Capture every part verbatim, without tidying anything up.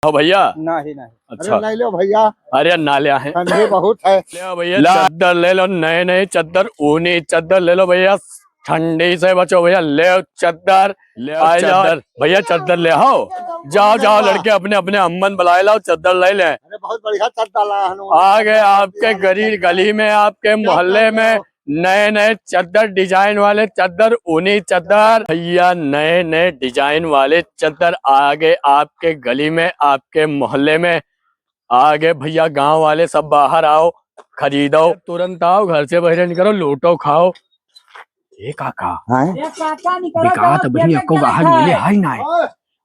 हो भैया? नहीं, नहीं। अच्छा। अरे, ले लो भैया। अरे, ना ले आहे। ठंडी बहुत है। ले भैया, ला। चद्दर ले लो, नए, नए चद्दर, ऊनी चद्दर ले लो भैया, ठंडी से बचो भैया, ले चद्दर, ले आ जाओ। चद्दर। भैया, चद्दर ले आओ। जाओ, जाओ, लड़के अपने, अपने अम्मन बुलाए लाओ, चद्दर ले ले। अरे, बहुत बढ़िया चद्दर लाया है। आ गए आपके गली, गली में, आपके मोहल्ले में, नए नए चद्दर, डिजाइन वाले चद्दर, ऊनी चद्दर। भैया, नए नए डिजाइन वाले चद्दर आ गए आपके गली में, आपके मोहल्ले में। आ गए भैया, गांव वाले सब बाहर आओ, खरीदो, तुरंत आओ, घर से बाहर निकलो, लूटो, खाओ। ये काका, हाँ? बिकात बहिनी एको गाहक मिले है ना।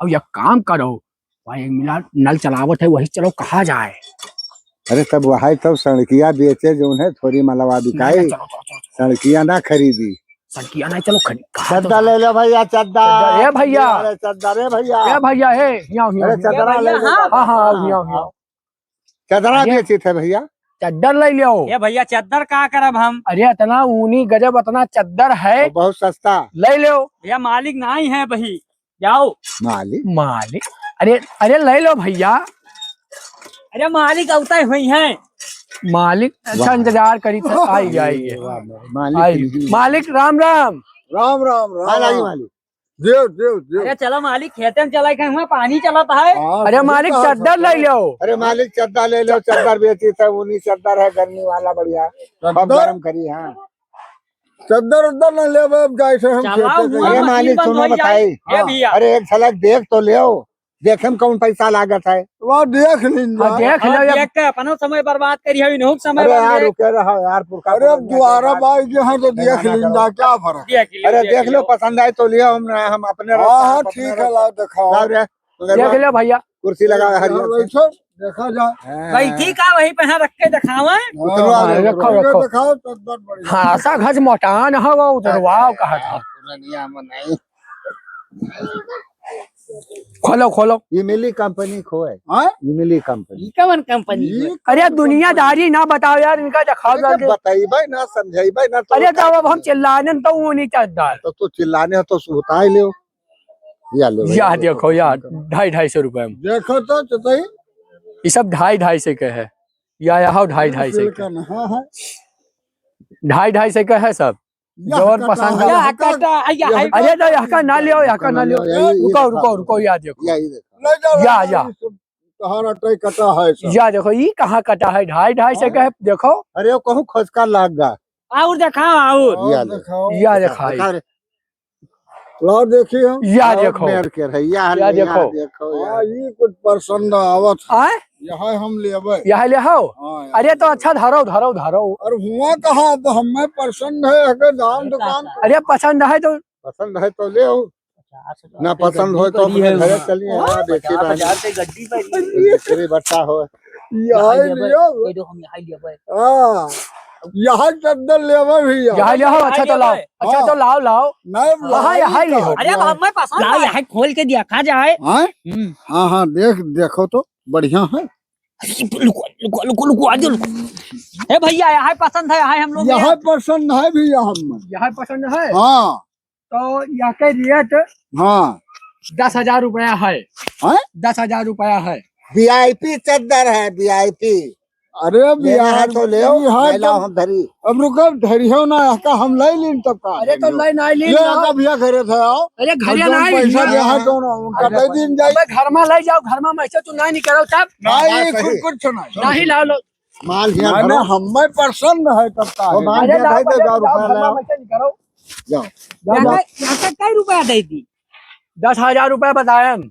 अब एक काम करो, वहाँ एक मिला नल चलावत है, वही चलो कहा जाए। अरे तब वही तब सड़किया बेचे जो उन्हें थोड़ी मलवा बिकाई। नहीं, चलो, चलो, चलो, चलो। सड़किया ना खरीदी। सड़किया ना, चलो खरीद। कहाँ चद्दर ले लो भैया, चद्दर। चद्दर, ए भैया। अरे चद्दर, ए भैया। ए भैया, हे, हियाँ, हियाँ, अरे हियाँ। चद्दर ले लो। हाँ, हाँ, हाँ, हियाँ, हियाँ। चद्दर अरे, बेचित है भैया। चद्दर ले लो। ए भैया, चद्दर का करब हम? अरे इतना ऊनी गजब, इतना चद्दर है। और बहुत सस्ता। ले लो। भैया, मालिक नहीं है भाई। जाओ। मालिक? मालिक? अरे, अरे, ले लो भैया। अरे, मालिक अवते हुई हैं। मालिक, अच्छा, वाह। इंतजार करी थे, आई गए, आई गए। वाह, वाह, मालिक आई। मालिक, राम, राम। राम, राम, राम, हाँ, लागी राम। मालिक। देव, देव, देव। अरे, चलो मालिक, खेते में चला गए हुआ, पानी चलत है। हाँ, अरे, सही मालिक, कहा, चद्दर सही ले कहा। लो। अरे, मालिक, चद्दर ले लो, चद्दर बेची था, ऊनी चद्दर है, गर्मी वाला, बढ़िया। चद्दर? बहुत गरम करी, हाँ। चद्दर उद्दर न लेबे, अब जाए से हम चला, खेते हुआ में। अरे मालिक, सुनो, बताई। ए भैया। अरे एक झलक देख तो लेओ, देखे में कौन पैसा लागत है। वह देख लीन हाँ, जा। देख हाँ, लो, देख के अपनो समय बर्बाद करी है, इनहू के समय अरे बर्बाद यार, है। रुके रहो यार, पुरखा अरे पुरनिया के दोबारा बात। बाई के हाँ तो देख लीन जा, क्या फर्क? देख लो, अरे देख देख लो, लो। पसंद आए तो लियो, हम ना, हम अपने हाँ, हाँ, ठीक है, लाओ दिखाओ। लाओ रे, देख लो भैया। कुर्सी लगाओ, हाँ, हरियर से। बैठो। देखा जा। हाँ। बैठी का वहीं पे यहाँ रख के दिखावे? उतरवा हाँ, दे, रखो, उतरवा दे। रखो। दिखाओ, चद्दर बढ़िया। हाँ, ऐसा घस मोटान हो, वो उतरवाओ कहा था। पुरनिया में नहीं। खोलो, खोलो। इमली कंपनी खोए। हाँ? इमली कंपनी। ई कवन कंपनी ई है? अरे, दुनियादारी ना बताओ यार, इनका दिखाओ अरे, जल्दी। जब बतइबे ना, समझइबे ना, तो अरे, तब अब हम चिल्लाने तो वो नहीं चद्दर। तो तू चिल्लाने हो तो सुताई ले। या ले भैया, या देखो, देखो, या, पसंद करो। ढाई, ढाई सौ रुपए में। देखो तो, चतई। ये सब ढाई, ढाई सौ के है। या, या हो, ढाई, ढाई सौ के। सिल्कन, हाँ, हाँ। ढाई, ढाई सौ के है सब। यह जौन कटा पसंद है। आ। यह कटा, यह यह अरे, तो यह का ना लियो, यह का ना लियो। यही, यही रुको, देखो। रुको, रुको, या देखो। यही देखो। ले जाओ, या, ले जाओ, या। ये सब तोहरा टई कटा है सब। या देखो, ये कहाँ कटा है? ढाई, ढाई सौ के है, देखो। अरे, कहूँ खसका लाग गा। और दिखाओ, और। या ले। दिखाओ। या दिखाई। दिखा रे। लाओ देखी हम। या और देखो। मेर के रहे, या या ले, या देखो। देखो, या। हाँ, ये कुछ पसंद आवत है। आय? यह हम लेबे। यह ले हो? हाँ, यार। अरे तो अच्छा धरो, धरो, धरो। और हुआ कहाँ, अब हमें पसंद है, अगर दाम दुकान। अरे पसंद है तो। पसंद है तो ले आओ। ना पसंद हो तो अपने घरे चलिए, हाँ, बेची बानी। पचास के गड्डी पर ये। बिक्री बट्टा हो। यहाँ यहाँ लेबे, लियो। कह दो हम यहाँ लेबे। हाँ, यहाँ चद्दर लेबे भैया। यहाँ ले हो, अच्छा तो लाओ। अच्छा हाँ। तो लाओ, लाओ। नहीं, हाँ, लाओ, यहाँ ले हो। अरे, अब हमें पसंद लाओ, आए। यहाँ खोल के देखा जाए। हाँ? हम्म। हाँ, हाँ, देख, देखो तो, बढ़िया है। अरे, लुको, लुको, लुको, लुको, आ जाओ, लुको। ए भैया, यहाँ पसंद है, यहाँ हम लोग यहाँ ले। पसंद है भैया हमें। यहाँ पसंद है? हाँ। तो यह के रेट हाँ। दस हजार रुपया है। हैं? दस हजार रुपया है। VIP चद्दर है, VIP। अरे लेना है यार, तो ले आओ, ये है ले लाओ, तब हम धरी। अब रुको, धरी हो ना, का हम ले लीन तब का? अरे तो ले ना लीन ये ना। का भैया घरे थे आओ। अरे घरे और जौन ना लीन पैसा ना। दिया है, जौन उनका अरे दे दीन जाए। अबे घर में ले जाओ, घर में ऐसे तू ना निकलो तब। नहीं, बात कुछ, सही। कुछ नहीं। नहीं लाओ लो। माल हियाँ माने धरो। हमें पसंद है तब का वो है। बांध अरे के जाओ, दे दे, जाओ, दस रुपया घर में लाओ। ऐसे निकलो। जाओ। जाओ, यहाँ जाओ। का, यहाँ का कई रुपया दे दी? दस हजार रुपया बतायन।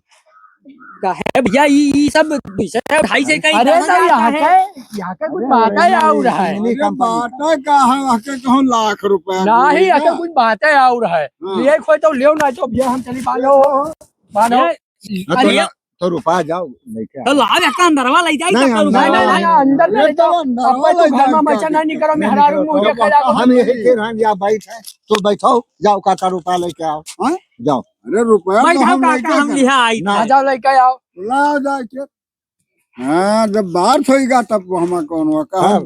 काहे भैया, ई, ई सब, ई सब ढाई सौ का ही अरे दाम तो यहाँ है। के, यहाँ के कुछ अरे बात है भैया, और है। इतनी अरे कंपनी। बात है का है, वहाँ के कहूँ लाख रुपया नहीं, देगा। यहाँ के कुछ बात है और है। हाँ। लिए खोए तो लियो ना, तो भैया हम चली बांधो, बांधो। ये हाँ, तो अरे ला, तो रुपया जाओ, लेके आओ। तो लाओ, यहाँ का अंदरवा ले जाए, नहीं, तो अंदरवा नहीं, नहीं, नहीं, नहीं, अंदर में ये ले तो जाओ। अंदरवा अब तो ले घर जाओ, में क्या ऐसा नहीं दिक्कत? करो, नहीं मेहरारू निकलो, मुंह तो देखे जाओ। हम यही के हैं, या बैठ है, तो बैठाओ, जाओ, काका रुपया लेके आओ, हाँ? जाओ। अरे रुपया तो बैठाओ हम काका, लेके हम जाओ। लिहा आई ना। आ जाओ, लेके आओ। ला जाके। हाँ, जब बात होइगा तब को हमार कौन हुआ, कहा? हाँ,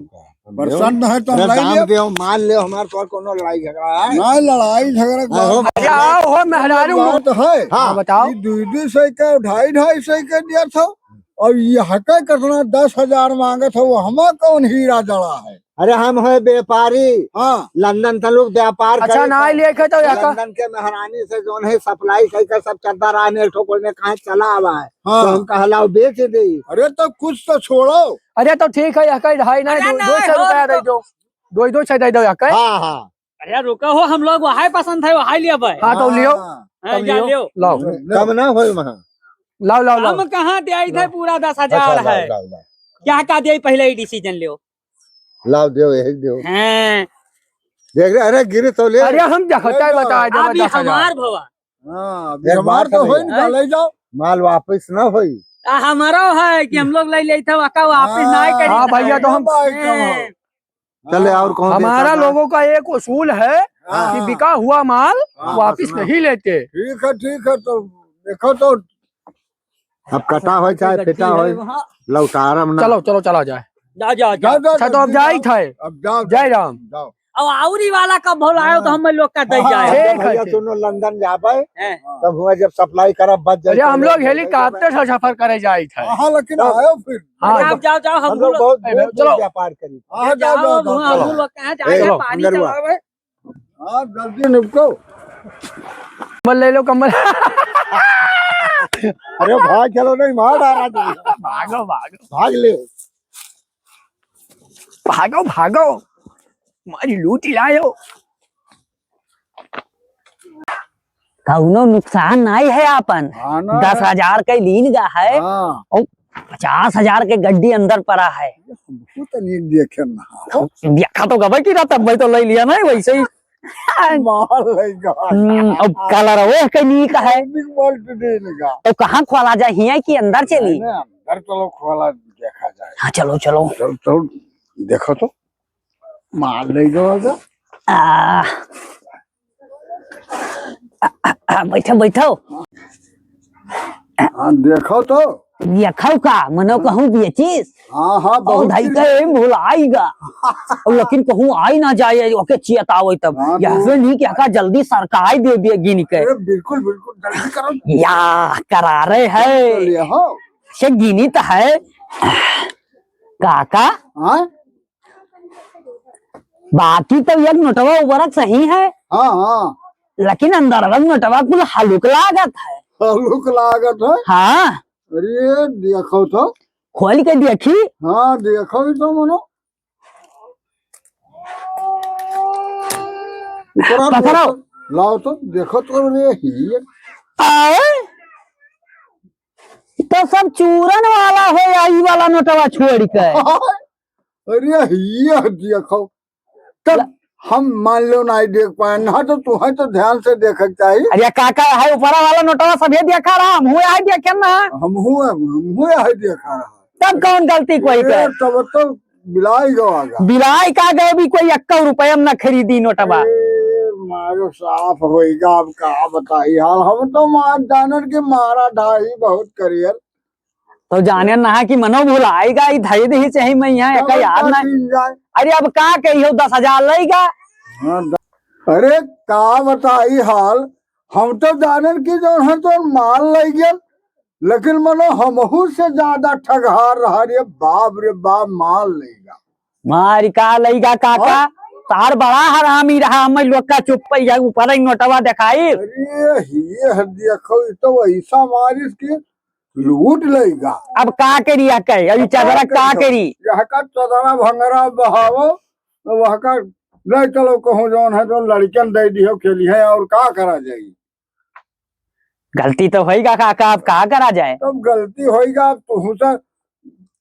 पसंद है तो अरे ले दाम लियो। दे, माल ले, हमार तो कोनो लड़ाई झगड़ा है? ना, लड़ाई झगड़ा के हाँ, हो। बात अरे आओ हो, मेहरारू बात है। हाँ। हाँ, बताओ। ये दुई दुई सौ के, ढाई ढाई सौ के दिया था। अब यहका कितना दस हजार माँगत है, वो हमा कौन हीरा जड़ा है? अरे हम है व्यापारी। हाँ। लंदन से लोग व्यापार अच्छा, करे ना थे। लेके तो यहका लंदन के महारानी से जौन है supply करके सब चद्दर आने ठोकर में कहाँ चला आवा है। हाँ। तो हम कहा लाओ बेच दे। अरे तो कुछ तो छोड़ो। अरे तो ठीक है, यहका ढाई ना, अरे दो, ना, दो सौ हो रुपया तो दे दो। दो, दो सौ दे दो यहका। हाँ, हाँ। अरे रुको हो, हम लोग वहाई पसंद है, वहाई लिया भाई। हाँ, तो लियो। हाँ। हाँ, तब जा लियो। लियो। लाओ। कम ना होई वहाँ। लाओ, लाओ, लाओ। हम कहाँ दे आई थे, लाओ। पूरा दस हजार लाओ, है। लाओ, लाओ। क्या का दे, पहले ही decision लियो। लाओ, देव, यही देव। हैं। देख रहे, अरे गिरे तो ले। अरे हम जखता ले है, लो। बता दे, अभी दस हजार। हमार भवा। हाँ, अभी एक हमार बात तो है होई भैया। ना, ले जाओ। माल वापस ना होई। आ, हमारो है कि हम लोग ले लेते हैं, वका वापस ना हाँ, करी हाँ था। भैया, तो हम भाई, हैं। चले, और कौन हमारा देता है? लोगों का एक उसूल है हाँ। कि बिका हुआ माल हाँ, वापस बस ना। नहीं लेते। ठीक है, ठीक है, तो देखो तो। अब कटा हो चाहे पिटा हो, लौटारम ना। चलो, चलो, चला जाए। जा, जा, जा। जा, जा, अच्छा, तो अब जल्दी जाई जाओ। थे। अब जाओ, जय राम। जाओ। अब आउरी वाला कब भुलायो तो हाँ। हम लोग का दे हाँ, जाए। हाँ, ठीक है, भैया, ठीक। सुनो, लंदन जाबे, हैं। तब हुआ जब supply करब, बच जाए, अरे, हम लोग helicopter से सफर करे जाई थे। हाँ, लेकिन तब आयो फिर। हाँ, जाओ, जाओ, जाओ, हम हम लोग लोग बहुत ए, दूर चलो। दूर व्यापार करी। हाँ, जाओ, जाओ, जाओ, जाओ, हम, हम चलो। लोग कहाँ ए, जाए, चलो, पानी अंदर हुआ। चलावे। हाँ, जल्दी निपटो। कंबल ले लो, कंबल। अरे भाग, चलो, नहीं, मार डाला तू। भागो, भागो। भाग ले। भागो, भागो। मारी लूटी लायो। कौनो नुकसान नाई है आपन। हाँ ना। दस हजार के लीन गा है। हाँ। और पचास हजार के गड्डी अंदर पड़ा है। हमको तो नहीं देखे ना। तो देखा तो गबे की रात, अब मैं तो ले लिया ना वैसे ही। माल लेगा। हम्म, अब colour वो के नीक है। Big world देगा। तो कहाँ खोला जाए, हियाँ की अंदर चली? नहीं, नहीं, अंदर चलो, खोला देखा जाए। हाँ, चलो, चलो। चलो, चलो, देखो तो। माल ले जाओ आगे। आ, आ, आ, बैठो, बैठो। हाँ, देखो तो। देखो का, मनो कहूँ बेचिस? हाँ, हाँ, और बहुत भाई चीज। कहे, "भुलाइगा।" और लेकिन कहूँ आई ना जाए, ओके चेतावे तब। हाँ, तो ऐसे नहीं कि हका जल्दी सरकाई दे दिए गिन के। अरे, बिल्कुल, बिल्कुल, जल्दी करो। या, करारे है। तो ले आओ। से गिनी तो है। काका? हाँ? बाकी तो एक नोटवा उबरक सही है। हाँ, हाँ। लेकिन अंदरवा नोटवा कुल हलुक लागत है। हलुक लागत है? हाँ। अरे, देखो तो। खोल के देखी। हाँ, देखो ही तो मनो। ऊपरा पकड़ो। लाओ तो, देखो तो रे, ही है। आए? तो सब चूरन वाला हो या ई वाला नोटवा छोड़ के? अरे, ये देखो, तब ल- हम मान लो नाई देख पाए, ना तो तुम्हें तो ध्यान से देखे के चाहिए। अरे काका, है ऊपरा वाला नोटवा सभे देखा रहा, हम हुए है देखे ना। हम हुए, हम हुए है देखा रहा। तब कौन गलती कोई ए, कर? तब तो बिलाई गवा गा। बिलाई का गए भी कोई एक रुपया में ना खरीदी नोटवा। ए, मारो साफ होइगा, अब का बताई हाल। हम तो मार जानन के मारा ढाई बहुत करियर। तो जाने ना कि मनो भुलाइगा, ई धई दही चाही मैं यहाँ, तब एका याद ना। पसीन जाए। अरे अब का कही हो, दस हजार लइगा। हाँ, द-, अरे का बताई हाल, हम तो जानन कि जौन है तो माल लइगन, लेकिन मनो हमहू से ज्यादा ठगहार रहा रे बाप रे बाप, माल लइगा। मार का लइगा काका, हाँ? तार बड़ा हरामी रहा, हम लोग का चुप पे या ऊपर ही नोटवा देखाई। अरे ये है, देखो, ये तो ऐसा मारिस कि लूट लइगा। अब का करी या कहे, अभी अब का चदरा का करी हो? करी? यह का चदरा भंगरा बहावो, तो वह का ले चलो कहूँ जौन है तो लड़कन दे दियो खेली है, और का करा जाई? गलती तो होइगा काका, अब का करा जाए? तब गलती होइगा, अब तुहू से,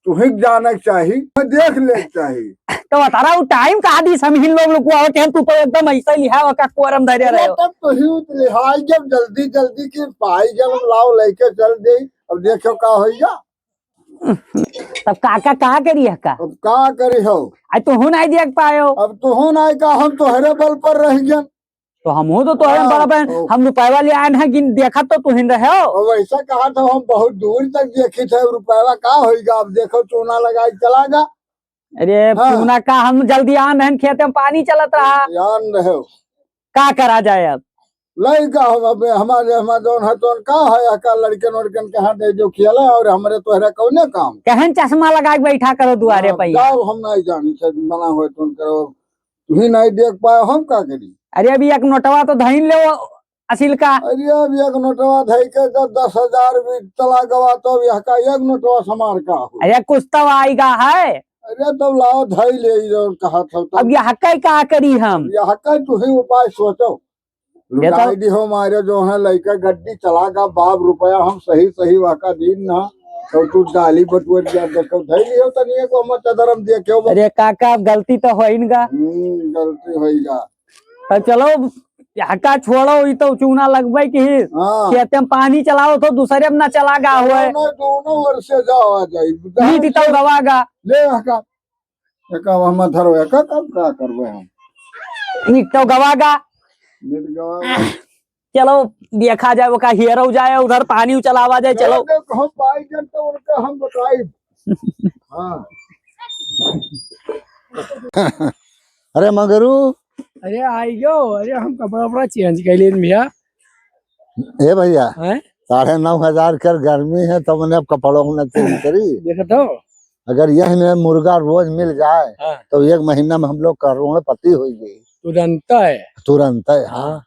तुही के जाने के चाही, देख ले के चाही। तो बतारा उ टाइम कहाँ दिस हम हिन लोग लुकुआ होते हैं, तू तो एकदम ऐसा ही लिहा का कोरम धरे अरे रहे हो। तब तो ही उत लिहाई जब जल्दी जल्दी की पाई जब लाओ लेके चल दे, अब देखो का होइगा। तब काका का करी है का? अब का करी हो? आई तुहू नहीं देख पायो। अब तुहू नहीं का, हम तोहरे बल पर रह गए। तो हमहू तो तोहरे हाँ, बड़ा बहन, तो हम रुपया ले आए हैं, गिन देखा तो तुहिन रहे हो। और वैसा कहा तो हम बहुत दूर तक देखी थे, रुपया का होइगा, अब देखो चूना लगाई चला गा। अरे हाँ। चूना का, हम जल्दी आन रहन खेत में पानी चलत रहा। जान रहे हो। का करा जाए अब? लइका हम, अब हमारे, हमार जौन है तौन का है, अका लड़कन वड़कन के हाथ दे जो खियाला, और हमरे तोहरा कौने काम? कहन चश्मा लगा के बैठा करो दुआरे हाँ, पे। जाओ, हम नहीं जानी से मना होए तौन करो, तुही नहीं देख पाए, हम का करी? अरे अभी एक नोटवा तो धइन ले असिल का। अरे अब एक नोटवा धइ के जब दस हजार भी चला गवा तो अब यह का एक नोटवा समार का हो? अरे कुछ तो आएगा है। अरे तब लाओ धइ ले ई जौन कहा था तब। अब यह कई का करी हम? यह कई तुही उपाय सोचो। ये तो लुटाई दी हो मारे जो है लइका गड्डी चला गा बाप रुपया हम सही सही वाका दिन ना। तो तू डाली बटुअर गया देखो धइ लियो तनिए को हम चदरम दिया क्यों? अरे काका अब गलती तो होइन गा। हम्म, गलती होइगा। तो चलो, हका छोड़ो, ई तो चूना लगबे की। हाँ। खेते में पानी चलाओ तो दूसरे में ना चला गा हुए। दोनों, दोनों ओर से जाओ आ जाई। मीट तो गवा गा। ले हका। एका वहाँ धरो, एका कब का करबे हम? मीट तो गवा गा। मीट गवा गा। चलो, देखा जाए, ओका हेरो जाए, उधर पानी उचलावा जाए, चलो। अरे, देखो, हम पाई जन तो उनका हम बताई। हाँ। अरे मंगरू। अरे आई गयो, अरे हम कपड़ा उपड़ा चेंज कर लेन भैया। ए भैया, हैं? साढ़े नौ हजार कर गर्मी है, तो मैंने अब कपड़ों में चेंज करी। देखो तो। अगर यह में मुर्गा रोज मिल जाए, हाँ। तो एक महीना में हम लोग करोड़पति हो गए। तुरंत है। तुरंत है, हाँ।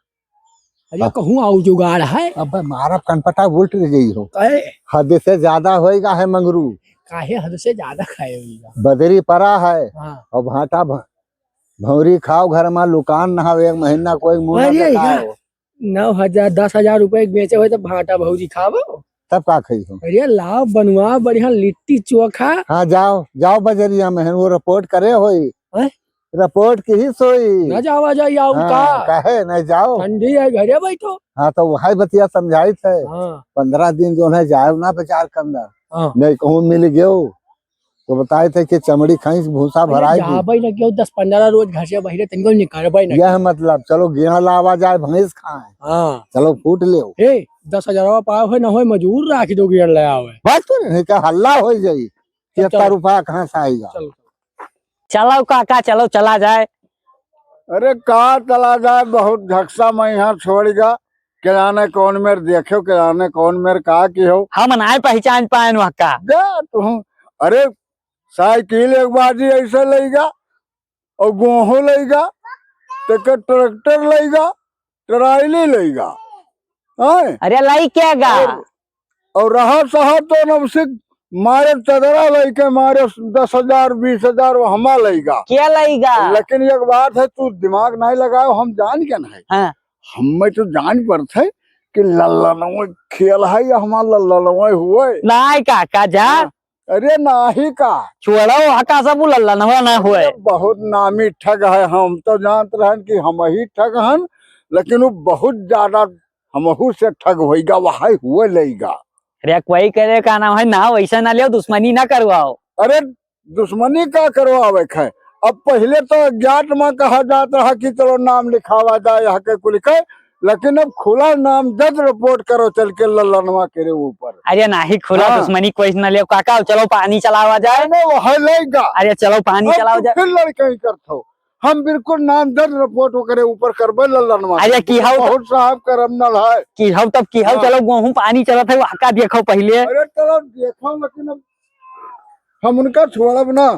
अरे, हाँ। कहूँ आऊ जुगाड़ है? अबे मारब कनपटा उल्ट गई हो। काहे? हद से ज्यादा होएगा है मंगरू। काहे हद से ज्यादा खाए होएगा? बदरी परा है हाँ। और भाटा भ-, भौरी खाओ घर में लुकान नहाओ, एक महीना कोई मुंह ना अरे, दिखाओ। नौ हजार, दस हजार रुपए के बेचे हुए तो भाटा भौरी खाओ। तब का खाई हो? अरे, लाओ बनवा बढ़िया लिट्टी चोखा। हाँ, जाओ, जाओ बजरिया में है, वो रिपोर्ट करे होई। हैं? रिपोर्ट की ही सोई। ना जावा जाई आऊ हाँ, का? काहे नहीं जाओ? ठंडी है, घरे बैठो। हाँ, तो वही बतिया समझाई थे। हाँ। पन्द्रह दिन जो है जाए ना बाजार के अंदर। हाँ। नहीं कहूँ मिल गयो, तो बताए थे कि चमड़ी खाई भूसा अरे, भराई दी। जाबे न गयो, दस पन्द्रह रोज घर से बहिरे तनिको निकलबे न यह गयो। मतलब, चलो गेहूं लावा जाए, भैंस खाए। हाँ। चलो फूट ले। ए, दस हजारवा पाव है ना होए, मजूर राख दो गेहूं ले आवे। बस तो नहीं, का हल्ला हो जाई। कि चलो। इतना रुपया कहाँ से आएगा? चलो। चलो काका, चलो चला जाए। अरे का चला जाए, बहुत झकसा में यहाँ छोड़ गया। के जाने कौन मेर देखे, के जाने कौन मेर का की हो। हम नाय पहचान पाएन वहाँ का। जा तू, अरे साइकिल एक बाजी ऐसे लेगा, और गोहूं लेगा, तेके ट्रैक्टर लेगा, ट्राली लेगा। हैं? अरे लाई क्या गा? और, और रहा सहा तो नमसिक मारे चदरा लइके मारे दस हजार, बीस हजार वो हमा लइगा। क्या लइगा? लेकिन एक बात है, तू दिमाग नहीं लगाओ, हम जान के नहीं। हाँ। हमें तो जान पड़त है कि लल्लनवा खेल है या हमार लल्लनवा हुए। नाय काका जा। हाँ। अरे नाही का। छोड़ो, हका सब लल्लनवा ना हुए। अरे बहुत नामी ठग है, हम तो जानत रहन कि हम ही ठग हन, लेकिन वो बहुत ज्यादा हमहू से ठग होइगा, वहाई हुए लेगा। अरे कोई करे का नाम है ना, वैसे ना लियो, दुश्मनी ना करवाओ। अरे दुश्मनी का करवावे के है? अब पहिले तो अज्ञात में कहा जात रहा कि चलो नाम लिखावा जाए यहाँ के कुल के, लेकिन अब खुला नामजद रिपोर्ट करो चल के लल्लनवा के रे ऊपर। अरे नाही, खुला हाँ। दुश्मनी कोई ना लियो काका, चलो पानी चलावा जाए। नहीं, वह लेगा। अरे चलो पानी अब चलावा तू जाए। फिर लड़के ही करत हो। हम बिल्कुल नामजद रिपोर्ट ओकरे ऊपर करबे लल्लनवा। अरे की हौ बहुत साहब करम नल है। की हौ तब की हौ, हाँ। चलो गोहूं पानी चलत है, वहाँ का देखो पहिले। अरे चलो देखो, लेकिन अब हम उनका छोड़ब ना।